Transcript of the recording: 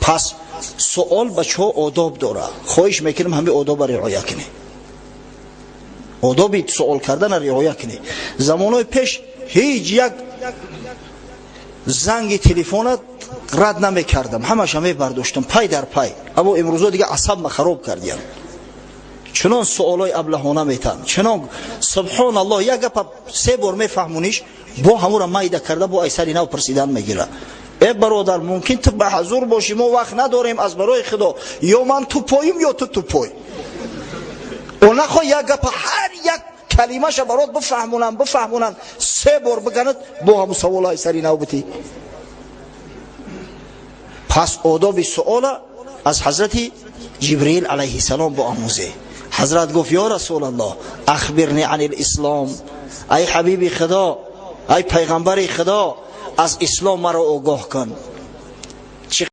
Пас суол, бачаҳо, одоб дора. Хоҳиш мекунем, ҳамин одоба риоя кунед, одоби суол кардана риоя кунед. Замонҳои пеш ҳеҷ як занги телефона рад намекардам, ҳамаша мебардоштам пай дар пай. Аммо имрӯзо дига асабма хароб кардиям. Чунон суолои аблаҳона метан, чунон, субҳоналлоҳ, як гапа се бор мефаҳмуниш, бо ҳамура майда карда, бо айсари нав пурсидан мегира. Э, бародар, мумкин ту ба ҳазур бошӣ, мо вақт надорем. Аз барои Худо, ё ман тупой им, ё ту тупой. О, нахо як гапа, ҳар як калимаша барот бифаҳмонам, бифаҳмонам, се бор биганад, бо ҳаму саволҳои сари навбатӣ. Пас одоби суола аз ҳазрати Ҷибриил алайҳиссалом бо омӯзе. Ҳазрат гуфт: «Ё Расулаллоҳ, أخبرني عن الإسلام». Ай ҳабиби Худо, ай пайғамбари Худо, аз ислом маро огоҳ кун.